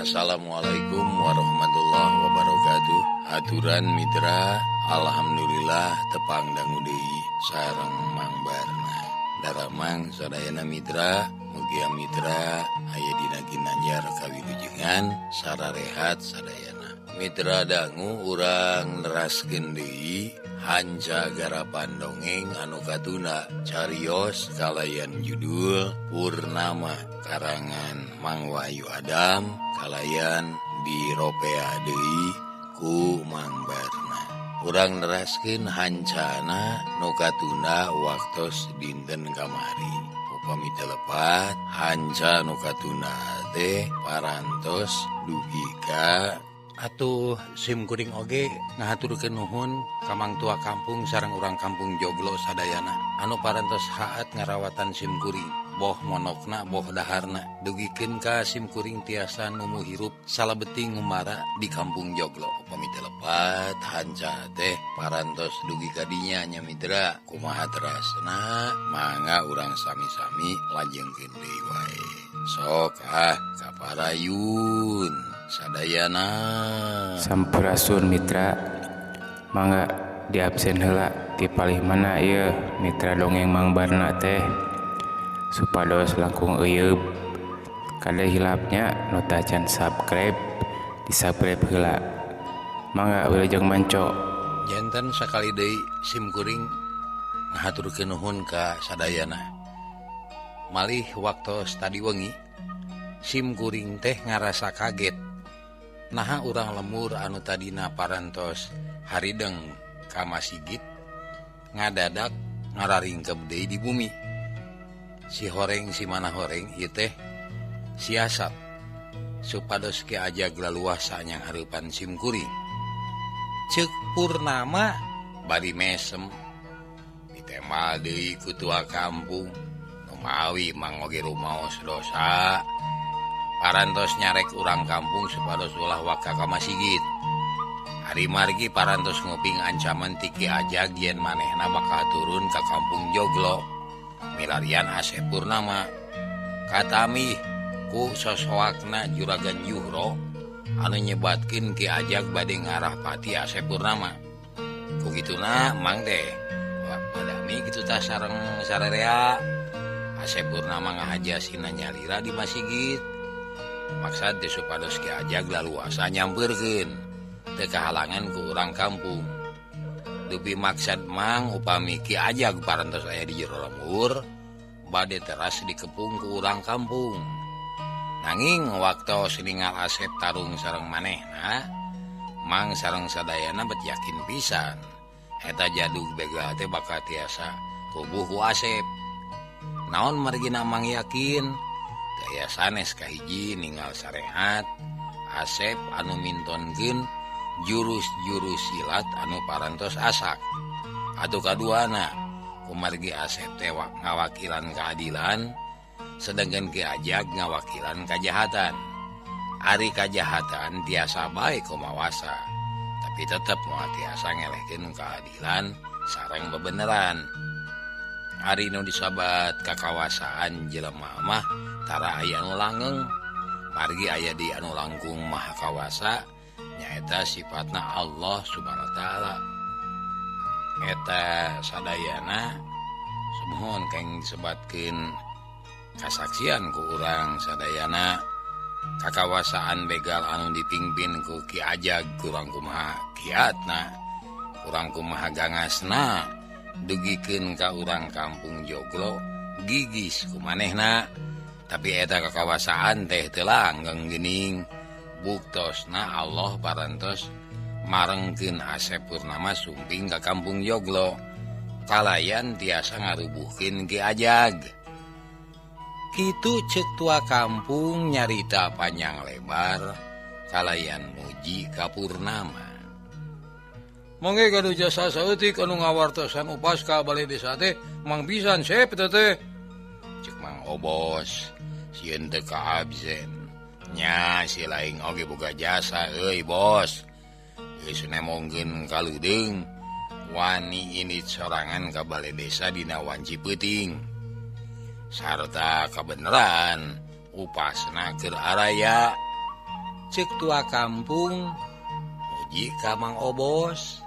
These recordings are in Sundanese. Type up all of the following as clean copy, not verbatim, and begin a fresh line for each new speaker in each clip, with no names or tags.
Assalamualaikum warahmatullahi wabarakatuh. Aturan mitra, alhamdulillah tepang dangu deui sareng Mang Barna. Daramang sadayana mitra, mugia mitra aya dina ginanjar kawilujengan sararehat sadayana. Mitra dangu urang neraskeun deui hanca garapan dongeng anu katuna carios kalayan judul Purnama karangan Mang Wahyu Adam kalayan diropea deui ku Mang Barna. Urang neraskeun hancana nu katunda waktos dinten kamari. Upami teu lepat hanca nu katunda teh parantos dugi ka
atuh sim kuring oge ngahaturkeun nuhun ka mangtua kampung sareng urang kampung Joglo sadayana anu parantos haat ngarawatan sim kuring boh monokna boh daharna dugikeun ka sim kuring tiasa numu hirup salabeting ngumara di kampung Joglo. Upami teu lepat hanca teh parantos dugi ka dinya nya mitra kumaha terasna mangga urang sami-sami lajengkeun deui wae. Sok ah kaparayun sadayana.
Sampurasun mitra, mangga di absen heula ti palih mana ieu mitra dongeng Mang Barna teh supados langkung euyeub. Kade hilapnya nu tacan subscribe di subscribe heula. Mangga wilujeng manco.
Janten sakali deui sim kuring ngahaturkeun nuhun ka sadayana. Malih waktos tadi wengi sim kuring teh ngarasa kaget. Naha urang lemur anu tadina parantos harideng ka masigit ngadadak ngararingkep deui di bumi. Si horeng si mana horeng ieu teh siasat supados Ki Ajag laluasa nyanghareupan sim kuring. Ceuk Purnama bari mesem ditemal deui ku tua kampung nu mawi mang oge rumaos dosa. Parantos nyarek urang kampung supados ulah waka ka masigit. Ari margi parantos nguping ancaman ti Ki Ajag yen manehna bakal turun ka kampung Joglo. Milarian Asep Purnama. Katamih ku sosoakna Juragan Juhro anu nyebatkeun Ki Ajag bade ngarah pati Asep Purnama. Ku kituna mang teh padami kitu tah sareng sararea. Asep Purnama ngahajasina nyalira di masigit. Maksad teh supados Ki Ajag laluasa nyampeurkeun teu kahalangan ku urang kampung. Dupi maksad mang upami Ki Ajag parantos aya di jero lembur bade teras dikepung ku urang kampung. Nanging waktos ningal Asep tarung sareng manehna, mang sareng sadayana bet yakin pisan eta jadug begal teh bakal tiasa kubuh ku Asep. Naon margina mang yakin? Daya sanes kahiji ninggal sarehat Asep anu mintonkeun jurus-jurus silat anu parantos asak. Atuh kaduana kumargi Asep teh ngawakilan keadilan sedangkan Ki Ajag ngawakilan kajahatan. Ari kajahatan tiasa bae kumawasa tapi tetep moal tiasa ngelehkeun keadilan sareng bebeneran. Ari nu disabat kakawasaan jelema mah tara aya anu langgeng, margi aya di anu langkung maha kawasa nyaeta sifatna Allah Subhanahu wa taala. Eta sadayana sumuhun keng disebatkeun kasaksian ku urang sadayana kakawasaan begal anu dipimpin ku Ki Ajag kurang kumaha kiatna, kurang kumaha gangasna dugikeun ka urang kampung Joglo gigis kumanehna. Tapi eta kakawasaan teh teu langgeng geuning. Buktosna Allah parantos marengkeun Asep Purnama sumping ka kampung Joglo kalayan tiasa ngarubuhkeun Ki Ajag. Kitu ceuk tua kampung nyarita panjang lebar kalayan muji ka Purnama. Mangge gaduh jasa saeutik anu ngawartosan upas ka balai desa teh mang pisan sep teh. Ceuk Mang Obos sieun teu ka absen. Nya si laing oge boga jasa euy bos. Geus nemongkeun kaludeung wani indit sorangan ka balai desa dina wanci peuting. Sarta kabeneran upasna keur araya. Cek tua kampung muji ka Mang Obos.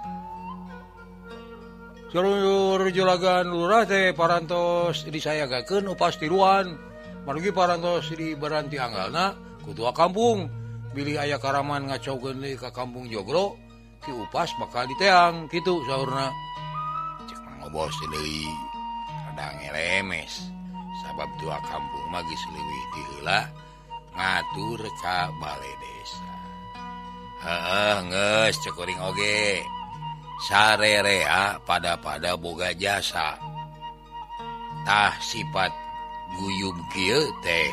Jalur juragan lurah teh parantos disayagakeun upas tiruan. Margi parantos diberanti anggalna ku tua kampung. Bilih aya karaman ngacaukeun deui ka kampung Joglo, ki upas bakal diteang kitu saurna. Cek Mang Obos deui rada ngelemes. Sabab tua kampung mah geus leuwih ti heula ngatur ka bale desa. Heeh geus cek kuring oge. Sarerea pada-pada boga jasa. Tah sifat guyub kieu teh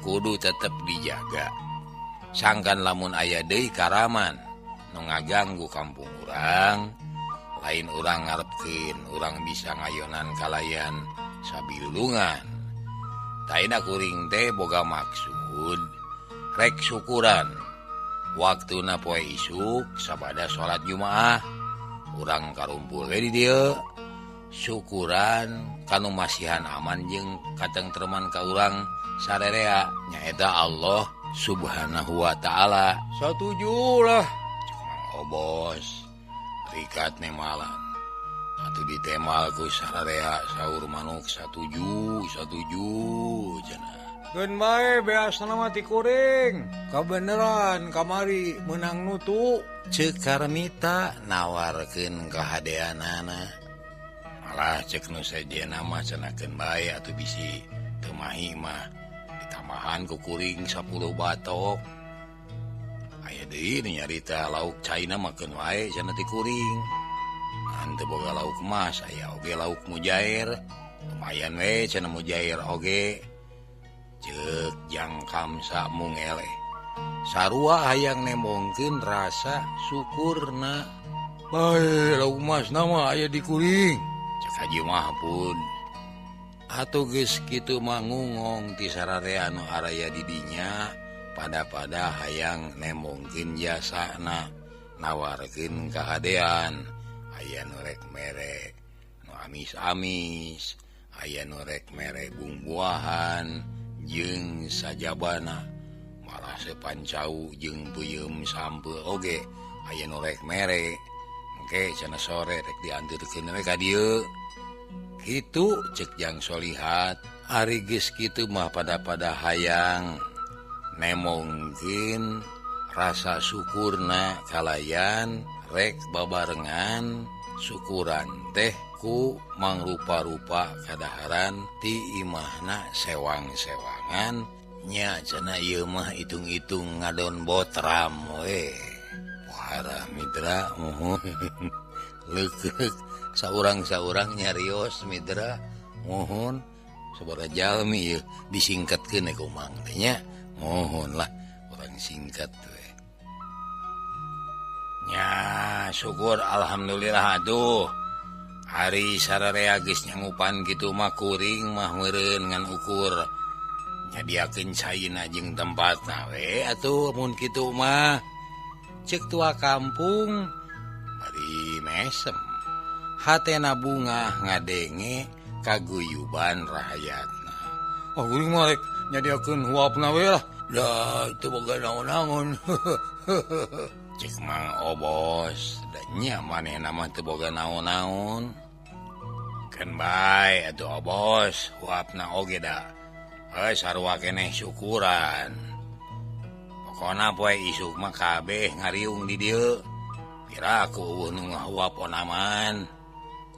kudu tetep dijaga. Sangkan lamun aya deui karaman nu ngaganggu kampung urang, lain urang ngarepkeun urang bisa ngayonan kalayan sabilulungan. Taina kuring teh boga maksud rek syukuran. Waktuna poe isuk sabada salat Jumaah urang karumpul we di dieu. Syukuran kanu masihan aman jeung katengtreman ka urang sarerea nyaeta Allah Subhanahu wa ta'ala. Satuju lah cek Mang Obos. Rikat nemalan atuh ditemal ku sararea saur manuk satuju satuju cenah. Geun bae beasna mah ti kuring. Kabeneran kamari meunang nutu. Ceuk Karmita nawarkeun kahadeanana. Malah cek nu sejenna mah cenah keun bae atuh bisi teu mahi mah ditambahan ku kuring 10 batok. Aya deui nu nyarita lauk caina mah keun wae cenah ti kuring. Ngan teu boga lauk emas aya oge lauk mujair. Lumayan we cenah mujair oge. Ceuk Jang Kamsa mung eleh. Sarua hayang nemongkeun rasa syukurna. Bae lauk emas nama aya di kuring. Cek Haji Mahpud. Atuh geus kitu mah ngungong ti sararea anu araya di dinya pada-pada hayang nemongkeun jasana nawarkeun kahadean. Aya nu rek mere nu amis-amis, aya nu rek mere bumbuahan jeung sajabana, malah sepancau jeung peuyeum sampeu oge aya nu rek mere. Engke cenah sore rek dianturkeun we ka dieu. Kitu cek Jang Solihat. Ari geus kitu mah pada-pada hayang nemongkeun rasa syukurna kalayan rek babarengan syukuran teh ku mangrupa-rupa kadaharan ti imahna sewang-sewangan nya cenah ieu mah hitung-hitung ngadon botram we. Pohara mitra muhun leukeuk saurang-saurang nyarios mitra muhun sabaraha jalmi ieu disingkatkeun ku mang teh nya muhun lah urang singkat we. Nya syukur alhamdulillah aduh hari sararea geus nyangupan kitu mah kuring mah meureun ngan ukur nyadiakeun caina jeung tempatna we atuh mun kitu mah. Ceuk tua kampung bari mesem hatena bungah ngadenge kaguyuban rahayatna. Oh kuring mah rek nyadiakeun huapna we lah da teu boga naon-naon. Cek Mang Obos da nya manehna mah teu boga naon-naon. Keun bae atuh Obos huapna oge da. Heuh sarua keneh syukuran. Pokona poe isuk mah kabeh ngariung di dieu. Pira ku eueuh nu ngahuap onaman.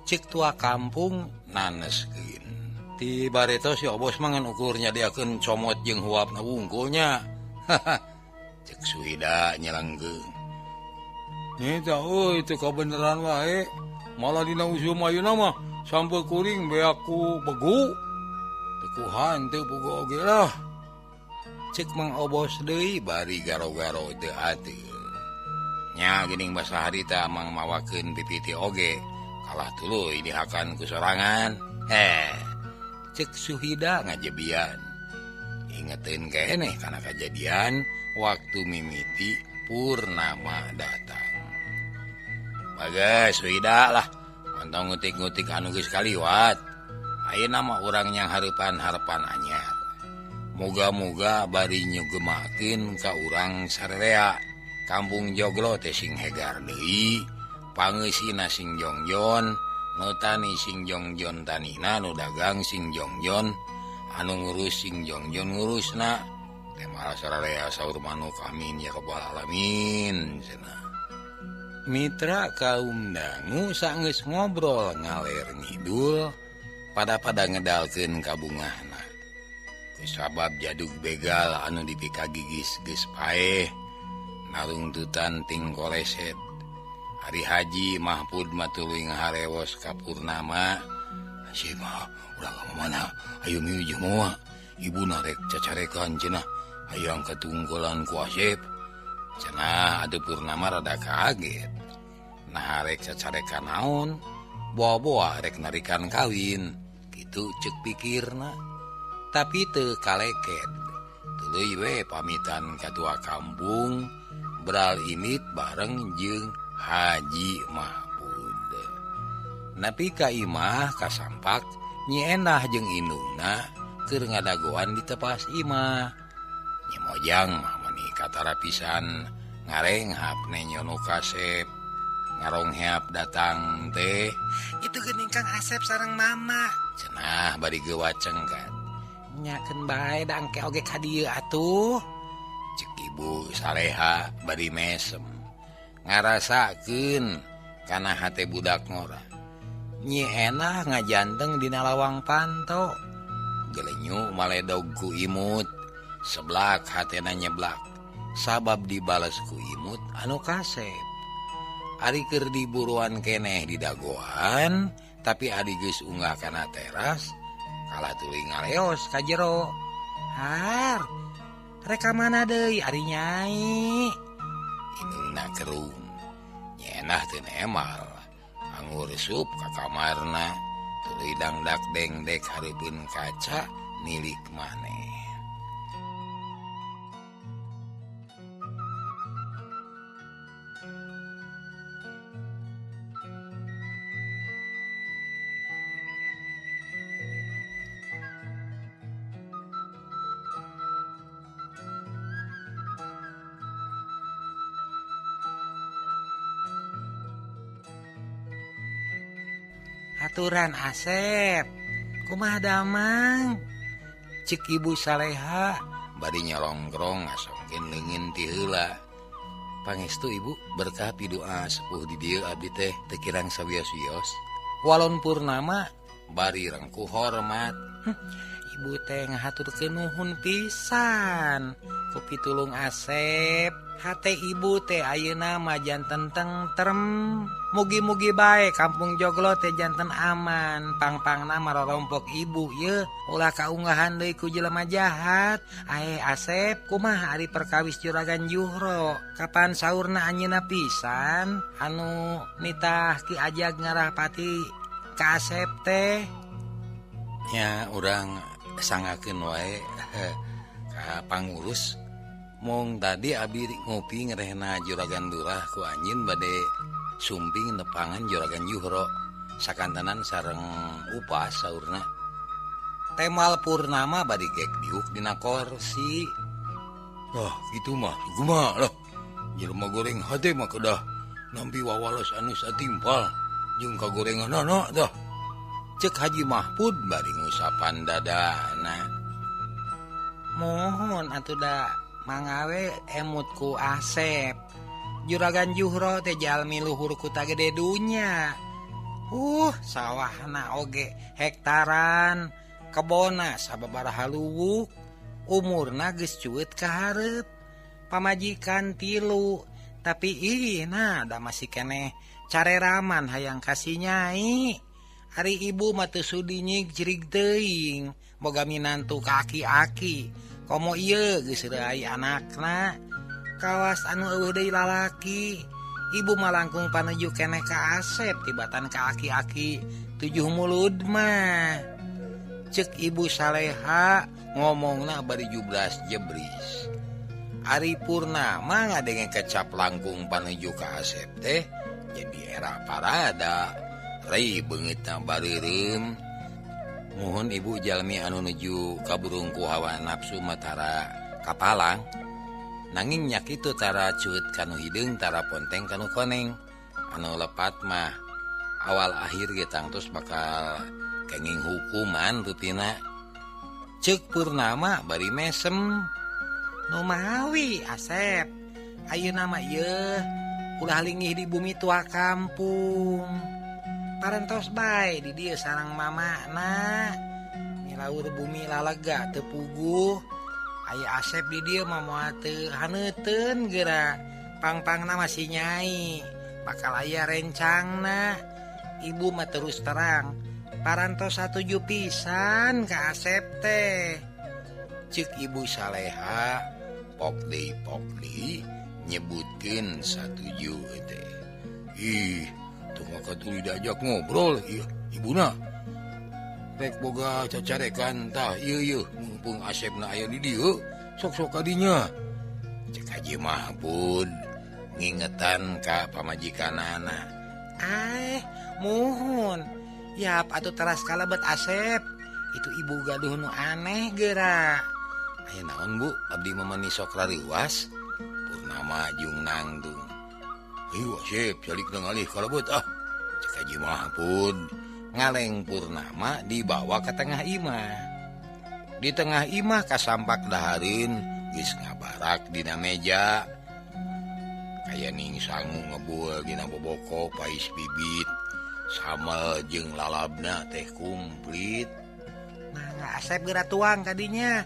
Cek tua kampung naneskeun. Ti bareto si Obos mah ngan ukur nyadiakeun comot jeung huapna wungkulnya. Cek Suhida nyelenggeung. Nyata euy teu kabeneran wae. Malah dina usum ayeuna mah sampeu kuring beak ku begu. Teu kuhan teu pugu oge lah. Cek Mang Obos deui bari garo-garo teu ateul. Nya geuning basa harita mang mawakeun pipiti oge kalah tuluy dihakan ku sorangan. Heh. Cek Suhida ngajebian. Ingetin keneh kana kajadian waktu mimiti purnama datang. Bagus Suhida lah montong ngutik-ngutik anu geus kaliwat. Ayeuna mah urang yang hareupan-harepan anyar.
Moga-moga bari nyugemakeun ka urang sararea. Kampung Joglo teh sing hegar deui, pangeusina sing jongjon, nu tani sing jongjon tanina, nu dagang sing jongjon, anu ngurus sing jongjon ngurusna. Teh malah sararea saur manuk amin ya rabbal alamin cenah. Mitra kaum dangu sanggeus ngobrol ngaler ngidul pada-pada ngedalkeun kabungahna. Sabab jadug begal anu dipikagigis geus paeh narungtutan ting koleset. Ari Haji Mahpud mah tuluy ngaharewos ka Purnama. Si mah urang ka mana? Ayo mieu jeung moal. Ibuna rek cacarekan cenah hayang katunggolan ku Asep. Cenah atuh Purnama rada kaget. Nah rek cacarekan naon? Boa-boa rek narikan kawin. Kitu ceuk pikirna. Tapi teu kaleket. Tuluy we pamitan ka tua kampung beral imit bareng jeung Haji Mahpud. Nepi ka imah kasampak Nyi Enah jeung indungna keur ngadagoan di tepas imah. Nyi Mojang mah meuni katara pisan ngarenghap nenyo nu kasep. Ngarongheap datang teh
itu geuning Kang Asep sareng mama.
Cenah bari gewacengkan.
Nyakeun bae da engke oge ka dieu atuh.
Cek ibu Saleha bari mesem ngarasakeun kana hate budak ngora. Nyi Enah ngajanteng dina lawang panto. Gelenyu maledog ku imut, seblak hatena nyeblak sabab dibales ku imut anu kasep. Ari keur diburuan keneh di dagoan, tapi adi geus unggah kana teras kalah tuluy ngaleos ka jero.
Har, rek ka mana deui ari nyai?
Indungna kerung. Nyi Enah teu nemal. Anggur sup ka kamarna, tuluy dangdak dengdek hareupeun kaca nilik maneh.
Aturan Asep, kumaha damang?
Cek ibu Saleha bari nyolongkrong ngasongkeun leungeun ti heula. Pangestu ibu berkah pidoa sepuh di dieu abdi teh teu kirang sawios-wios. Walon Purnama bari rengkuh hormat.
Ibu teh ngahaturkeun nuhun pisan ku pitulung Asep. Hate ibu teh ayeuna mah janten tentrem. Mugi-mugi bae kampung Joglo teh janten aman. Pang-pangna marorompok ibu ye ulah kaunggahan deui ku jelema jahat. Ae Asep, kumaha ari perkawis Juragan Juhro? Kapan saurna anjeunna pisan anu nitah Ki Ajag ngarahpati ka Asep teh?
Nya urang sangakeun wae ka pangurus. Mong tadi abi ngopi ngerehna Juragan Durah ku anjeun bade sumping nepangan Juragan Juhro sakantenan sareng upas saurna. Temal Purnama bari gek diuk dina korsi. Lah kitu mah kumaha lah. Jelema goreng hate mah kedah nampi wawalos anu satimpal jeung kagorenganana tah. Cek Haji Mahpud bari ngusapan dadana.
Mohon atuh da mangawe emut ku Asep. Juragan Juhro teh jalmi luhur kuta gede dunya. Sawahna oge hektaran, kebona sababaraha luwuk, umurna geus cueut ka hareup. Pamajikan 3, tapi ih nah da masih keneh careraman hayang kasih nyai. Ari ibu mah teu sudi nyig-jirig teuing, boga minantu ka aki-aki. Komo ieu geus reuai anakna. Kawas anu eueuh deui lalaki. Ibu mah langkung panuju keneh ka Asep tibatan ka aki-aki 7 mulud mah. Cek ibu Saleha ngomongna bari jublas jebris. Ari Purnama ngadenge kecap langkung panuju ka Asep teh jadi era parada. Rei beungeutna bareureum.
Muhun ibu jalmi anu nuju kaburung ku hawa nafsu matara kapalang. Nanging nya kitu tara cuit kanu hideung tara ponteng kanu koneng. Anu lepat mah awal akhir ge tangtos bakal kenging hukuman rupina. Ceuk Purnama bari mesem.
Nu mawi Asep, ayeuna mah ieu ulah lingih di bumi tua kampung. Parantos bae di dieu sareng mamana. Milaur bumi lalega teu puguh. Aya Asep di dieu mah moal teu haneuteun geura. Pangpangna masih nyai, bakal aya rencangna. Ibu mah terus terang parantos satuju pisan ka Asep teh.
Ceuk Ibu Saleha pok deui nyebutkeun satuju teh. Ih, tong katuli diajak ngobrol ieu ibuna. Rek boga cacarekan tah ieu ieu mumpung Asepna aya di dieu, sok-sok kadinya. Cek Haji Mahpud ngingetan ka pamajikanana.
Aeh, muhun. Yap atuh teras kalebet Asep. Itu ibu gaduh nu aneh geura.
Aya naon Bu, abdi mah mani sok rariwas. Purnama jeung nangtung. Ayo Asep, calik ngalih kalebet ah. Cek Haji Mahpud ngaleng Purnama dibawa ke tengah imah. Di tengah imah kasampak dahareun geus ngabarak dina meja. Kaya ning sangu ngebul dina boboko pais bibit. Samel jeung lalabna teh kumplit.
Nah, Asep geura tuang kadinya.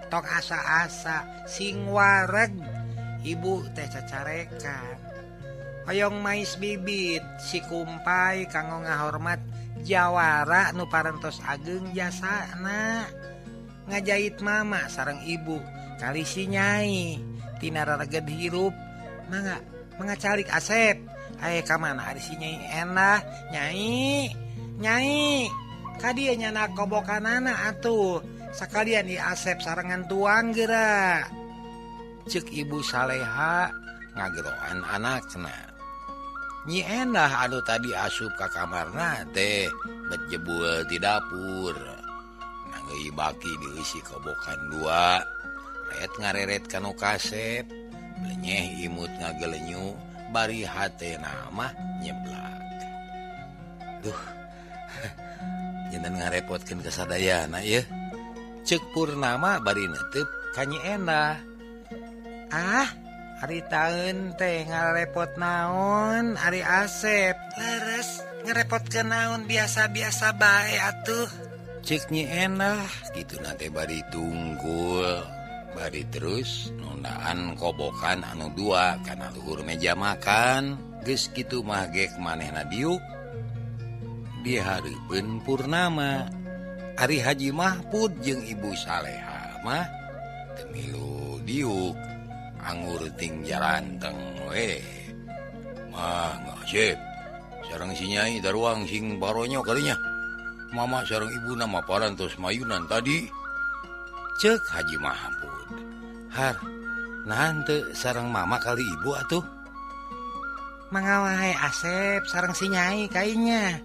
Tok asa-asa sing wareg ibu teh cacarekan. Hoyong mais bibit si kumpai kanggo ngahormat jawara nu parantos ageng jasana. Ngajait mama sareng ibu kali si nyai tina rareged hirup. Mangga mangga calik Asep. Aye ka mana ari si nyai endah nyai nyai ka dieu nyana kobokanana atuh sakalian di Asep sarengan tuang geura.
Ceuk Ibu Saleha ngageroan anakna. Nyi Endah anu tadi asup ka kamarna teh bet jebul di dapur. Nangeui baki dieusi kobokan dua. Ret ngareret kanu kasep, lenyeh imut ngagelenyu bari hatena mah nyeblak. Duh. Janten ngarepotkeun kasadayana ieu. Ceuk Purnama bari neuteub ka Nyi Endah.
Ah, ari taeun teh ngarepot naon ari Asep. Leres ngarepotkeun naon biasa-biasa bae atuh.
Ceuk Nyi Endah kituna teh bari tunggul. Bari terus nundaan kobokan anu dua kana luhur meja makan. Geus kitu mah gek manehna diuk di hareupeun Purnama. Ari Haji Mahpud jeung Ibu Saleha mah teu milu diuk. Anggur ting jaranteng we. Mah ngasep sareng si nyai daruang sing baronyo kalinya. Mama sareng ibuna mah parantos mayunan tadi. Ceuk Haji Mahpud. Har, nahan teu sareng mama kali ibu atuh.
Mangga wae Asep sareng si nyai kainya.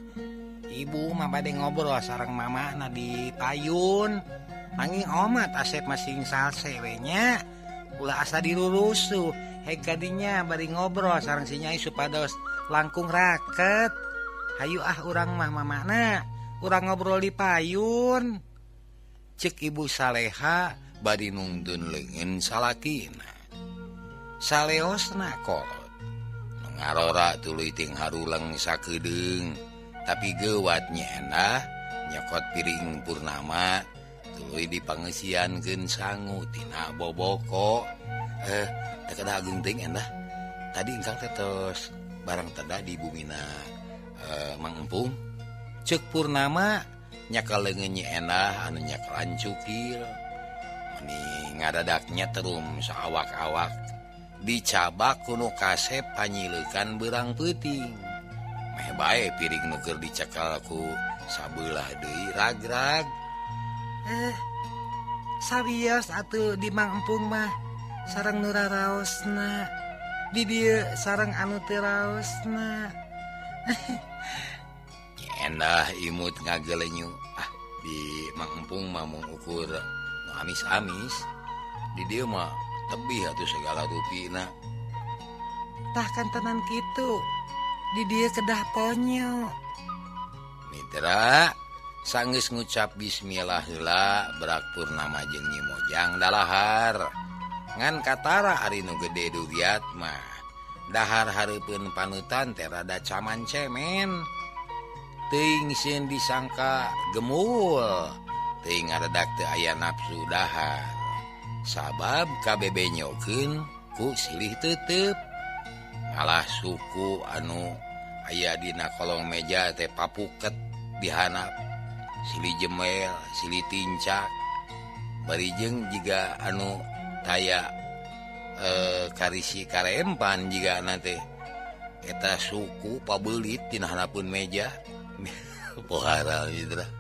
Ibu mah bade ngobrol sareng mama na di payun. Nanging omat Asep masing salse we nya. Ulah asa dirurusuh. Heg kadinya bari ngobrol sareng si nyai supados langkung raket. Hayu ah urang mah mamana, urang ngobrol di payun.
Ceuk Ibu Saleha bari nungtun leungeun salakina. Saleosna kolot. Nu ngarora tuluy ting haruleng sakedeung. Tapi gewat Nyi Endah nyokot piring Purnama tuluy dipangeusiankeun sangu tina boboko. Teh kedah agung teuing Endah. Tadi engkang teh tos barang teda di bumina Mang Empung. Ceuk Purnama nyakal leungeun Nyi Endah anu nyakalan cukil. Meni ngadadaknya terum saawak-awak dicabak ku nu kasep panyileukan beurang peuting. Meh bae piring nu keur dicekal ku sabelah deui ragrag.
Sawios atuh di Mang Empung mah sareng nu raraosna. Di dieu sareng anu teu raosna.
Nyi Endah imut ngagelenyu. Ah, Di Mang Empung mah mung ukur nu amis-amis, di dieu mah tebih atuh segala rupina.
Tah kantenan kitu. Di dieu kedah ponyo.
Mitra sanggeus ngucap bismillah heula berak Purnama jeung Nyi Mojang dalahar. Ngan katara ari nu gede duriat mah dahar hareupeun panutan teh rada caman cemen. Teuing sieun disangka gemul, teuing ngaredak teu aya nafsu dahar. Sabab kabebe nyokeun ku silih tetep. Malah suku anu aya dina kolong meja teh papuket dihanap. Silih jemel, silih tincak. Bari jeung jiga anu taya karisi karempan jiga teh eta suku pabelit dina hanapeun meja. Pohara gitu lah.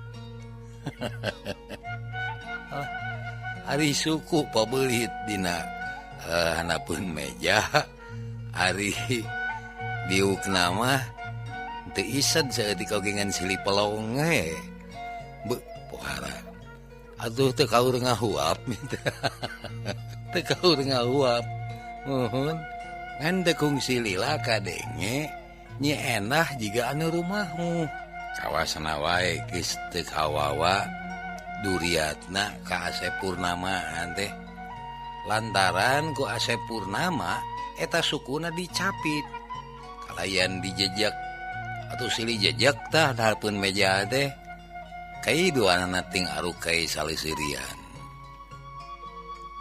Ari suku pabelit dina hanapeun meja. Ari diukna mah teu ised saeutik oge ngan silih pelong we. Beuh pohara. Atuh teu kaur ngahuap. Teu kaur ngahuap. Muhun ngan teu kungsi lila kadenge Nyi Enah jiga anu rumahmu. Kawasana wae geus teu kawawa duriatna ka Asep Purnama teh. Lantaran ku Asep Purnama eta sukuna dicapit. Kalayan dijejak atuh silih jejak tah hareupeun meja teh. Kai duanana ting arukai salisirian.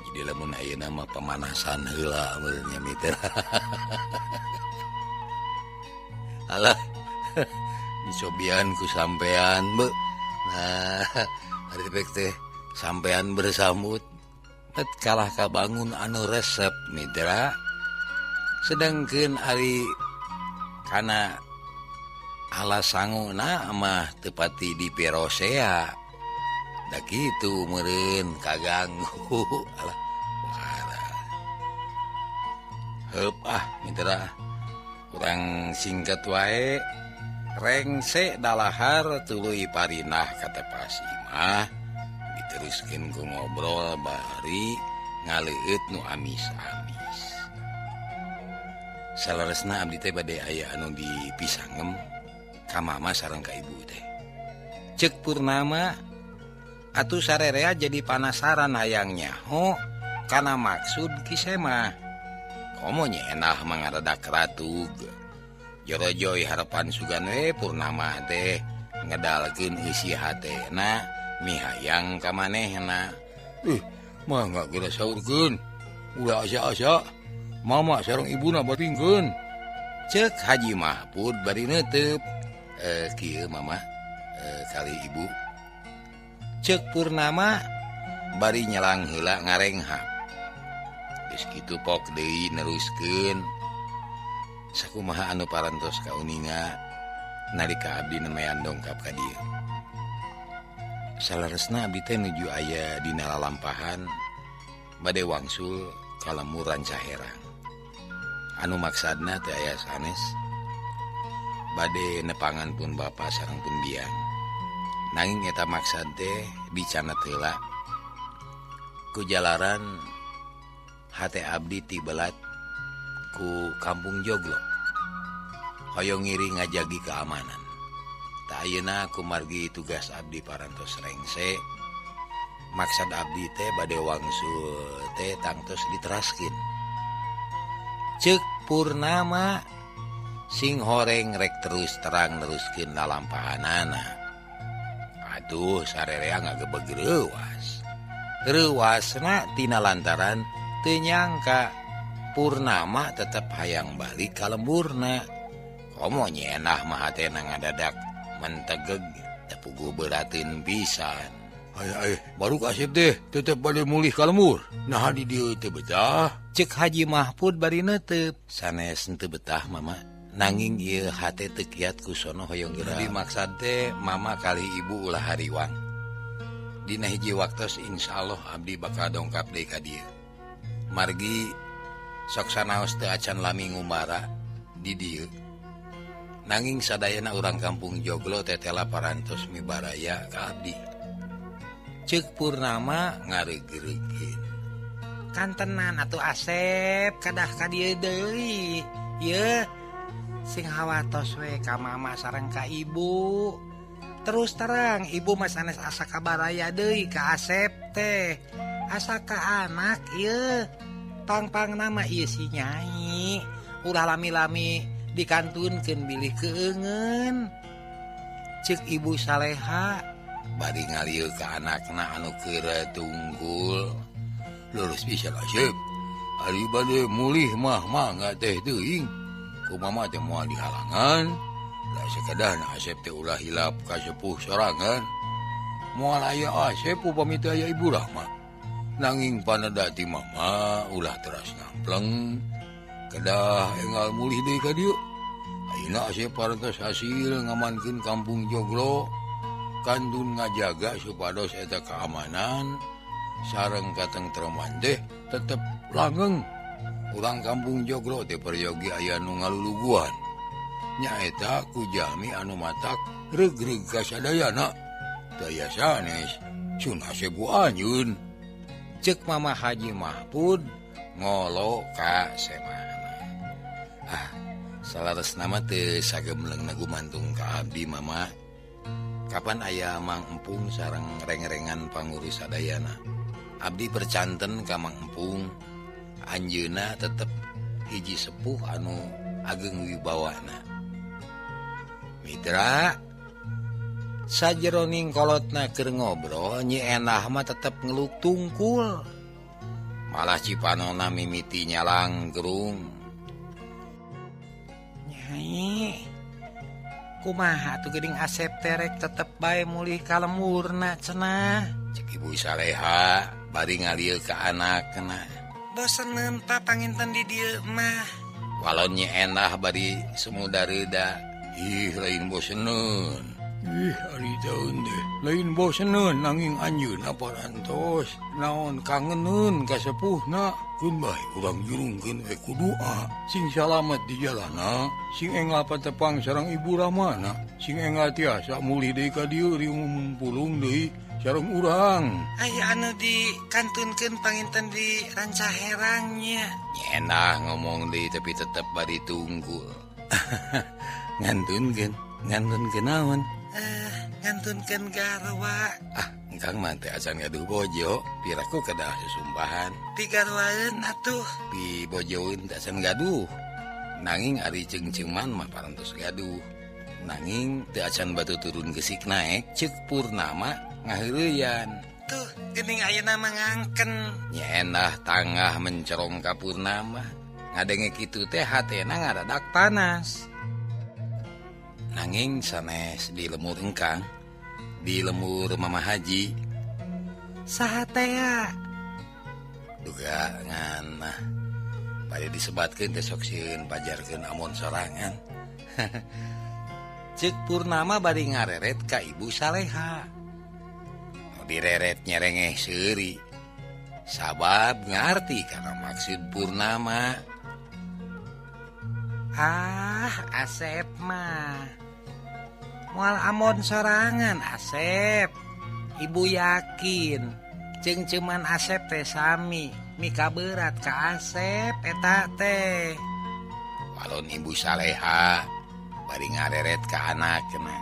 Jadi lamun ayeuna mah pemanasan heula meureun nya mitra. Alah dicobian ku sampean be. Nah, ari teh sampean bersambut tet kalah kabangun anu resep mitra. Sedangkeun ari kana ala sanguna mah tepati di pirosea. Da kitu meureun kaganggu. Alah wara. Heup ah mitra. Urang singkat wae rengse dalahar tuluy parinah kata Pasimah diteruskeun ku ngobrol bari ngaleueut nu amis-amis. Saleresna abdi teh bade aya anu dipisangem ka mama sareng ka ibu teh. Ceuk Purnama atuh sarerea jadi panasaran hayang nyaho kana maksud Ki Semah. Komo Nyi Enah mah ngaradak ratug. Jorojoy harapan sugan we Purnama teh ngedalkeun eusi hatena mihayang ka manehna. Mah enggak geura saurkeun. Ulah asa-asa. Mama sareng ibuna batingkeun. Ceuk Haji Mahpud bari neuteub. Kieu mama kali ibu. Ceuk Purnama bari nyelang heula ngarenghap. Geus kitu pok deui neruskeun. Sakumaha anu parantos kauninga nalika abdi nemayan dongkap ka dieu. Saleresna abdi teh nuju aya dina lalampahan bade wangsul ka lembur Rancaherang. Anu maksadna teu aya sanes bade nepangan pun bapa sareng pun biang. Nanging eta maksad teh dicana heula ku jalaran hate abdi tibelat ku kampung Joglo. Hoyong ngiring ngajagi keamanan. Tak ayeuna kumargi tugas abdi parantos rengse. Maksad abdi teh bade wangsul teh tangtos diteraskeun. Ceuk Purnama sing horeng rek terus terang neruskeun lalampahanana. Aduh sarerea ngagebeg reuwas. Reuwasna tina lantaran teu nyangka Purnama tetep hayang balik ka lemburna. Komo Nyi Enah mah hatena ngadadak mentegeg tepuguh beratin pisan. Ay, baru kasep deh tetep bade mulih ka lembur. Nah di dieu teu betah. Ceuk Haji Mahpud bari neuteup. Sanes teu betah mama. Nanging ieu hate teu kiat ku sono hoyong geura. Dimaksad teh mama kali ibu ulah hariwang. Dina hiji waktos insyaallah abdi bakal dongkap deui ka dieu. Margi sok sanaos teu acan lami ngumbara di dieu. Nanging sadayana urang kampung Joglo tetela parantos mibaraya ka abdi.
Ceuk Purnama ngaregeregeun. Kantenan atuh Asep kadah ka dieu deui. Yeuh sing hawatos we ka mama sareng ka ibu. Terus terang ibu mah sanes asa kabaraya deui ka Asep teh. Asa ka anak ieu. Pang-pang nama ieu si Nyai. Ulah lami-lami dikantunkeun bilih keungeun. Ceuk Ibu Saleha bari ngalieu ka anakna anu keur tunggul. Lurus bisa Asep. Ari bade mulih mah mangga teh teuing. Kumaha teh moal dihalangan. Da sakadahna Asep teh ulah hilap ka sepuh sorangan. Moal aya Asep upami teu aya Ibu Rahma. Nanging panedati mama ulah teras ngampleng. Kedah enggal mulih deui ka dieu. Ayeuna Asep parantos hasil ngamankeun kampung Joglo. Kantun ngajaga supados eta keamanan sareng katengtreman teh tetep langgeng. Urang kampung Joglo teh peryogi aya nu ngaluluguan. Nyaeta ku jalmi anu matak regreg ka sadayana. Daya sanes sun Asep ku anjeun. Ceuk Mama Haji Mahpud ngolo ka semana. Ah, salaresna mah teu sagemlengna gumantung ka abdi mama. Kapan aya Mang Empung sareng reng-rengan pangurus sadayana. Abdi percanten ka Mang Empung. Anjeunna tetep hiji sepuh anu ageng wibawana. Mitra sajeroning kolotna keur ngobrol Nyi Enah mah tetep ngeluk tungkul. Malah cipanona mimiti nyalanggerung. Nyai, kumaha atuh geuning Asep terek tetep bae mulih ka lemurna cenah. Cek Ibu Saleha bari ngalieu ka anakna. Boseneun pa panginten di dieu mah. Walon Nyi Enah bari sumuda-reuda. Ih lain boseneun. Ih ari daun teh lain boseneun nanging anjeunna parantos naon kangeneun ka sepuhna. Keun bae urang jurungkeun we ku doa sing salamet di jalana, sing enggal patepang sareng Ibu Rahmana, sing enggal tiasa mulih deui ka dieu riung pulung deui sareng urang. Aya anu dikantunkeun panginten di Rancaherang nya. Nyi Enah ngomong deui tapi tetep bari tunggul. Ngantunkeun, ngantunkeun naon? Ngantunkeun garwa. Ah, engkang mah teh acan gaduh bojo, piraku kedah susumpahan. Pigarwaeun atuh. Pi bojoeun teh acan gaduh. Nanging ari ceungceungman mah parantos gaduh. Nanging teu acan batu turun gesik naek, ceuk Purnama ngaheureuyan. Tuh, geuning ayeuna mah ngangken. Nyi Enah tangah mencerong ka Purnama. Ngadenge kitu teh hatena ngaradak panas. Nanging sanes di lemur engkang, di lemur Mama Haji. Saha tea? Duga ngan mah bade disebatkeun teh sok sieun pajarkeun amon sorangan. Ceuk Purnama bari ngareret ka Ibu Saleha. Nu direret nyerengeh seuri. Sabab ngarti kana maksud Purnama. Ah, Asep mah moal amon sorangan Asep. Ibu yakin ceungceuman Asep teh sami mika berat ka Asep eta teh. Walon Ibu Saleha bari ngareret ka anakna.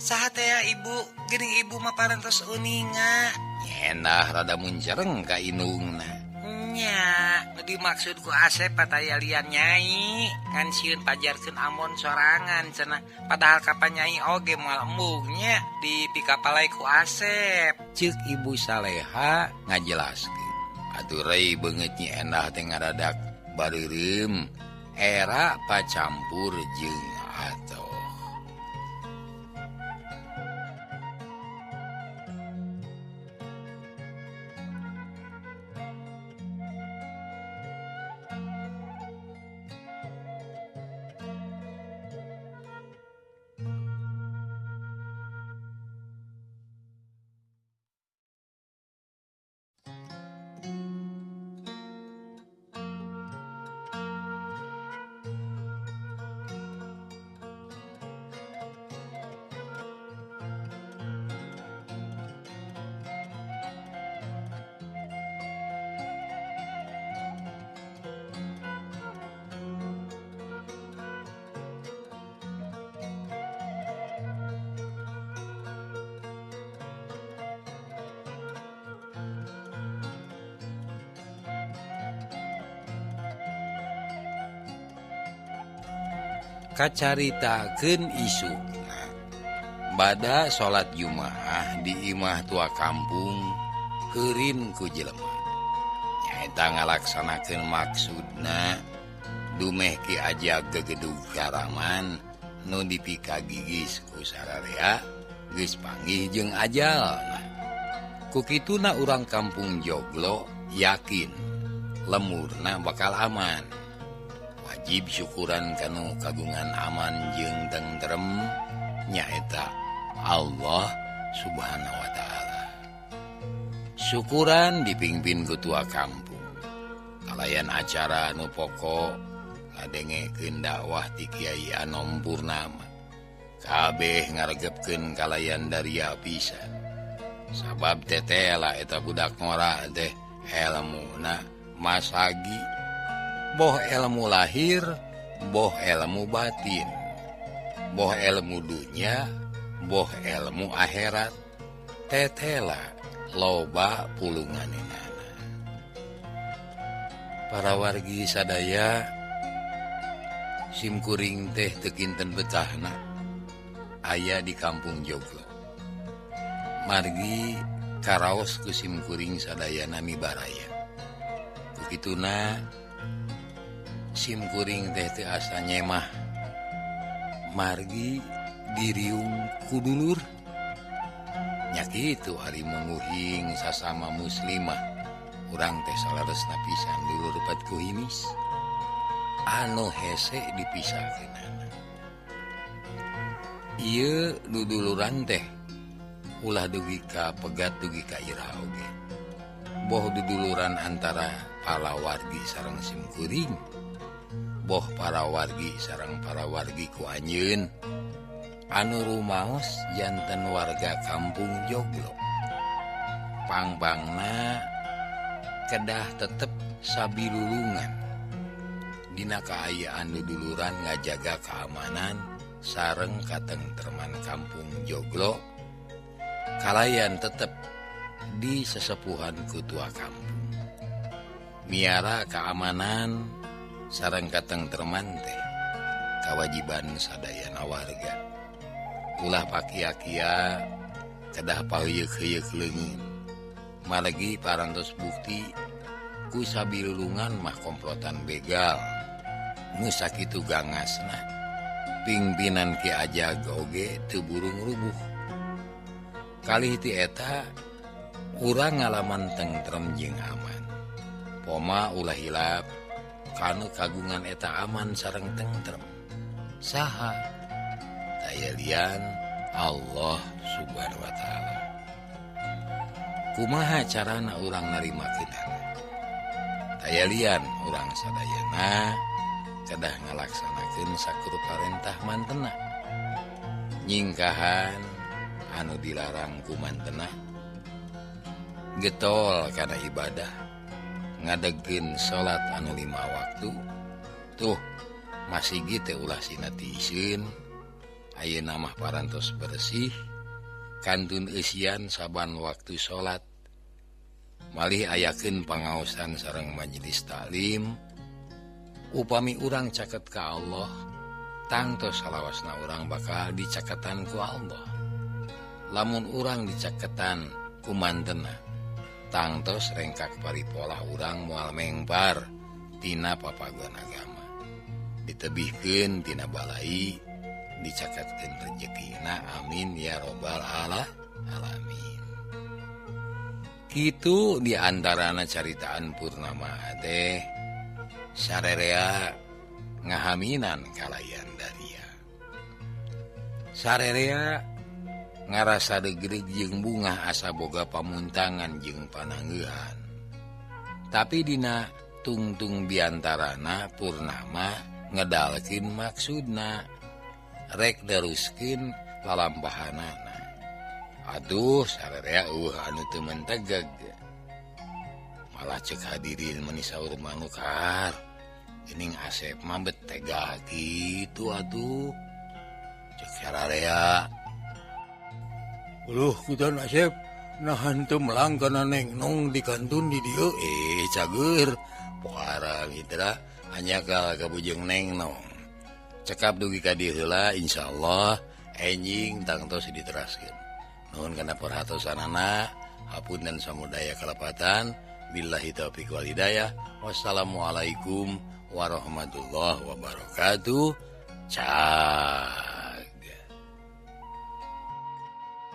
Saha teh ya ibu? Geuning ibu mah parantos uninga. Nyenah rada muncereng ka indungna. Nya, dimaksud ku Asep pataya lian nyai kan sieun pajarkeun amon sorangan cenah. Padahal kapan nyai oge moal embung nya dipikapalai ku Asep. Ceuk Ibu Saleha ngajelaskeun. Atuh rei beungeut Nyi Enah teh ngaradak bareureum era pacampur jeung atoh.
Kacaritakeun isukna bada salat Jumaah di imah tua kampung keurin ku jelema. Nyaeta ngalaksanakeun maksudna dumeh Ki Ajag gegedug karaman nu dipikagigis ku sararea geus panggih jeung ajalna. Ku kituna urang kampung Joglo yakin lemurna bakal aman. Wajib syukuran kanu kagungan aman jeung tentrem nyaeta Allah Subhanahu wa ta'ala. Syukuran dipimpin ku tua kampung. Kalayan acara nu pokok ngadengekeun dakwah ti Kiai Anom Purnama. Kabeh ngaregepkeun kalayan daria pisan. Sabab tetela eta budak ngora teh elmuna masagi. Boh elmu lahir, boh elmu batin, boh elmu dunya, boh elmu akhirat. Tetela loba pulunganenana. Para wargi sadaya, simkuring teh teu kinten betahna aya di kampung Joglo. Margi karaos ku simkuring sadayana mibaraya. Kukituna simkuring teh teu asa nyemah. Margi diriung ku dulur. Nya kitu ari munguhing sasama muslimah. Urang teh salaresna pisan dulur pat ku himis. Anu hese dipisahkeunana. Ieu duduluran teh ulah dugi ka pegat dugi ka ira oge. Boh duduluran antara para wargi sareng simkuring, boh para wargi sareng para wargi ku anjeun anu rumaos janten warga kampung Joglo. Pangbangna kedah tetep sabilulungan dina kaayaan duduluran ngajaga keamanan sareng katengtreman kampung Joglo. Kalayan tetep di sesepuhan kutua kampung. Miara keamanan sareng katengtreman teh kawajiban sadayana warga. Ulah pakia-kia kedah paheuyeuh-heuyeuk leungeun. Margi parantos bukti ku sabilulungan mah komplotan begal. Nu sakitu gangasna. Pingpinan Ki Ajag oge teu burung rubuh. Kalih ti eta urang ngalaman tentrem jeung aman. Poma ulah hilap kanu kagungan eta aman sareng tentrem. Saha? Daya lian Allah Subhanahu wa ta'ala. Kumaha carana urang narima kinana? Daya lian urang sadayana kedah ngalaksanakeun sakur parentah mantena. Nyingkahan anu dilarang ku mantena. Getol kana ibadah, ngadegkeun salat anu 5 waktu. Tuh masih teh ulah sina tiiseun. Ayeuna mah parantos bersih, kantun eusian saban waktu salat. Malih ayakeun pangaosan sareng majelis taklim. Upami urang caket ka Allah, tangtos salawasna urang bakal dicaketan ku Allah. Lamun urang dicaketan ku mantena, tangtos rengkak paripolah urang moal mengpar tina papagon agama. Ditebihkeun tina balai, dicaketkeun rejekina, amin ya robbal alamin. Kitu di antarana caritaan Purnama teh sarerea ngahaminan kalayan daria. Sarerea ngarasa degreg jeung bungah asa boga pamuntangan jeung pananggeuhan. Tapi dina tungtung biantarana Purnama ngedalkeun maksudna, rek daruskeun lalampahanana. Aduh, sarerea eueuh anu teu mentegeg. Malah cek hadirin meni saur manukar. Geuning Asep mah bet tega kitu atuh. Cek sarerea. Uluh kutan Asep nahan teu melang kana Neng Nong di kantun di dieu cager. Pohara mitra hanya ka kabujeng Neng Nong. Cekap dugi ka dieu heula, insyaallah enjing tangtos diteraskeun. Nuhun kana perhatosanana, hapunten samudaya kalepatan. Billahi taufiq wal hidayah. Wassalamualaikum warahmatullahi wabarakatuh. Cah.